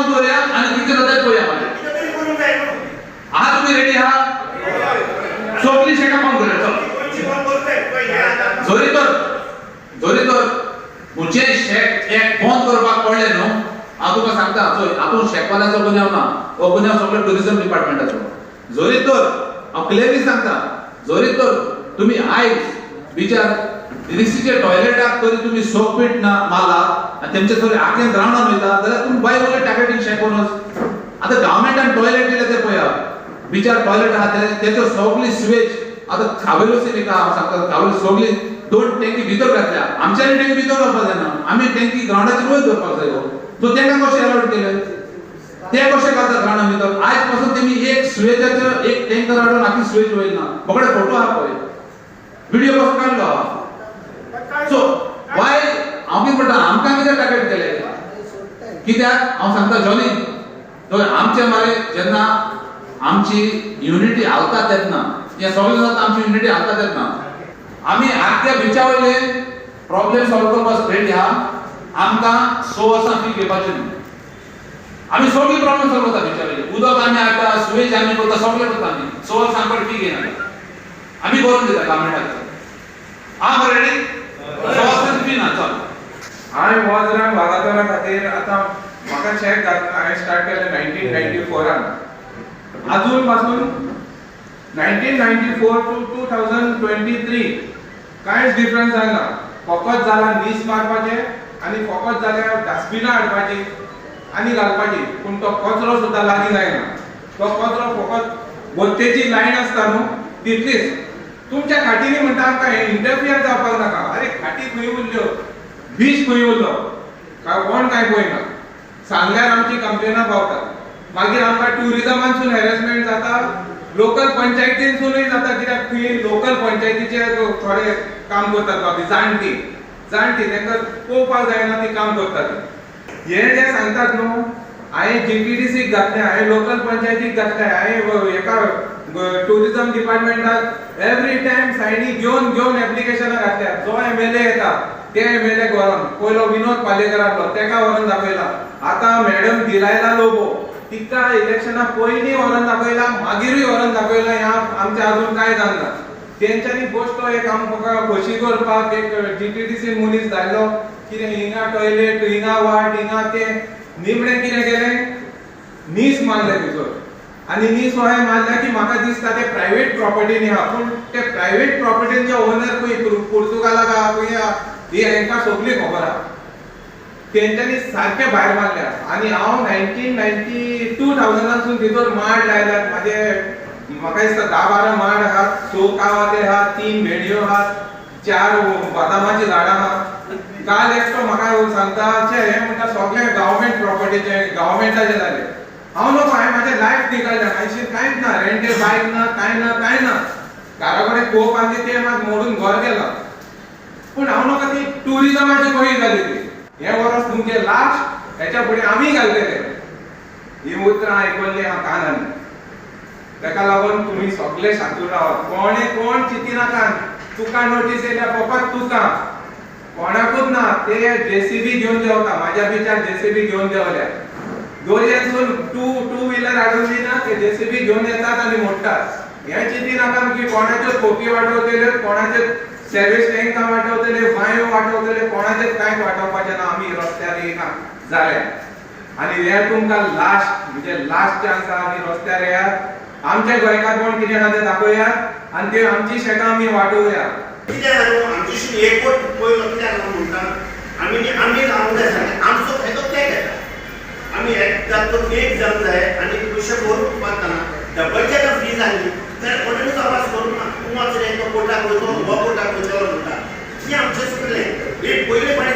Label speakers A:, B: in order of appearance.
A: बंद करूया आनी कितें जाता तें पळोवया मागीर.
B: कितें तरी करूंक जाय न्हू.
A: आहा तुमी रेडी आहा? सगळीं शेकां बंद करूया, चल.
B: गोंयची बंद करूंक जाय. पळय हें आतां.
A: जरी तर खंयचेय शेक एक बंद करपाक पडलें न्हू, हांव तुका सांगता, चोय, हातूंत शेकवाल्याचो गुन्यांव ना, हो गुन्यांव सगळो टुरिजम डिपार्टमेंटाचो. जरी तर, हांव क्लियरली सांगता, जरी तर तुमी आयज बिचार डीडीसीच्या टॉयलेटाक तरी तुमी सोप पीट ना मारला आनी तेमचे थोडे आखेन ग्रावंडान वयता जाल्यार तुमी बाय वयले टार्गेटींग शेक वनच. आतां गव्हर्मेंटान टॉयलेट दिले ते पळया, बिचार टॉयलेट आहा ते तेचो सगळी सिवेज. आतां कावेलोसी न्ही, हांव सांगता, कावेलो सगळी दोन टँकी भितर घातल्या. आमच्यानी टँकी भितर घालपाक जायना, आमी टँकी ग्रावंडाचेर वयर दवरपाक जाय. सो तेंकां कशें अलाउड केलें? ते कशें घालता ग्रावंडा भितर? आयज पासून तेमी एक सुवेजाचो एक टँकर हाडून आखी सुवेज वयल ना. बोकडे फोटो आहा पळय, व्हिडिओ कसो काडलो आहा. सो वाय, हांव कितें म्हणटा, आमकां कितें टार्गेट केलें? कित्याक हांव सांगता जॉनी, आमचे मरे जेन्ना आमची युनिटी हालता तेन्ना हें सगळें जाता. आमची युनिटी हालता तेन्ना आमी आख्या बिचा वयले प्रॉब्लेम सॉल्व करपाक रेडी आहा. आमकां 6 वर्सां फी घेवपाची न्हू. आमी सगळी प्रॉब्लेम सॉल्व करता बिचा वयले. उदक आमी हाडटा, सुवेज आमी करता, सगळें करता आमी. 6 वर्सां आमकां फी घेयनाका, आमी करून दिता गव्हर्मेंटाक. आहा मरे रेडी? 6 वर्सांची फी ना, चल.
C: हांवें वज्रान वागातोरा खातीर आतां म्हाका चॅक घातला, हांवें स्टार्ट केलें 1994आन. अजून पासून 1994 to 2023 कांयच डिफरन्स जायना. फकत जाला नीस मारपाचें आनी फकत जाल्यार डस्टबिनां हाडपाची आनी घालपाची. पूण तो कचरो सुद्दां लागीं जायना. तो कचरो फकत वत्तेची लायन आसता न्हू, तितलीच. तुमच्या खाटींनी म्हणटा आमकां इंटरफियर जावपाक नाका. अरे, खाटी खंय उरल्यो? बीच खंय उरलो? काय कोण काय पळयना. सांगल्यार आमची कंप्लेनां पावतात. मागीर आमकां ट्युरिजमानसून हॅरेसमेंट जाता, लोकल पंचायतीनसूनय जाता. कित्याक थंय लोकल पंचायतीचे थोडे काम करतात बाबी, जाणटी जाणटी, तांकां पळोवपाक जायना ती काम करतात ती. हे जे सांगतात न्हू, हांवें जीटीडीसीक घातलें, हांवें लोकल पंचायतीक घातलें, हांवें हेका ट्युरिजम डिपार्टमेंटाक एवरी टायम सायनी घेवन घेवन एप्लिकेशनां घातल्या. जो एमएलए येता ते एमएलए व्हरोन, पयलो विनोद पालेकर आहलो, तेका व्हरोन दाखयला. आतां मॅडम दिलायला लोबो, तिका इलेक्शना पयलीं व्हरोन दाखयला, मागीरूय व्हरोन दाखयला. ह्या आमचें अजून कांय जावना. तेंच्यांनी बेश्टो एक आमकां खोशी करपाक एक जीटीडीसी मनीस धाडलो. कितें हिंगा टॉयलेट, हिंगा वाट, हिंगा ते. निमणें कितें केलें? नीस मारले भितर. आनी नीस हांवें मारल्या की म्हाका दिसता ते प्रायवेट प्रॉपर्टीनी आहा. पूण ते प्रायवेट प्रॉपर्टींचे ओनर खंय, पुर्तुगालाक आहा, खंय आहा, ही हांकां सगळी खबर आहा. तेंच्यांनी सारके भायर मारल्या. आनी हांव 1992 थावजंडासून भितर माड लायल्यात म्हाजे. म्हाका दिसता 10-12 माड आहात, स कावाते आहात, तीन भेंडयो आहात, चार बदामाची झाडां आहात. काल एकटो म्हाका सांगता, छे, हे म्हणटा सगळे गव्हर्मेंट प्रॉपर्टीचे, गव्हर्मेंटाचे जाले. हांव नको, हांवें म्हाजें लायफ निकाळ्ळें. म्हाजे कांयच ना, रेंटेड बायक ना, कांय ना, कांय ना. घरा कडेन कोप आसली, ते मात मोडून घर गेला. पूण हांव नाका ती ट्युरिजमाची कशी जाली ती. हे वर्स तुमचे लास्ट, हेच्या फुडें आमी घालतले. ही उतरां आयकल्ली हांव कानांनी. तेका लागून तुमी सगळे शांतून रावात. कोणे कोण चिंतिनाका. तुका नोटीस येयल्या फकत तुका, कोणाकूच ना. ते जेसीबी घेवन देंवता. म्हाज्या बिचार जेसीबी घेवन देंवल्या. दर्यांतसून टू टू व्हिलर हाडून दिना, ते जेसीबी घेवन येतात आनी मोडटात. हें चिंतिनाका की कोणाच्यो खोपी वाटवतले, कोणाचे सर्वीस टँकां वाटवतले, बांयो वाटवतले. कोणाचेच कांयच वाटोवपाचें ना. आमी रस्त्यार येयना जाल्यार आनी हे तुमकां लास्ट म्हणजे लास्ट चान्स आहा. आमी रस्त्यार येयात, आमच्या गोंयकारपण कितें आहा तें दाखोवयात आनी ते आमची शेकां आमी वाटोवया.
B: कितें जालें, आमच्याशी एकवट पयलो कित्याक लागून म्हणटा, आमी आमी रावंक जाय सारकें. आमचो फायदो ते घेता. आमी एकदां करून एक जावंक जाय आनी पयशे भरून वतना डबल जेन्ना फी जाली जाल्यार कोणेनूच आवाज करूंक ना. तूं वच रे, तो कोर्टाक वयतलो, हो कोर्टाक वयतलो म्हणटा. ती आमचें चुकलें. एक पयले पाणी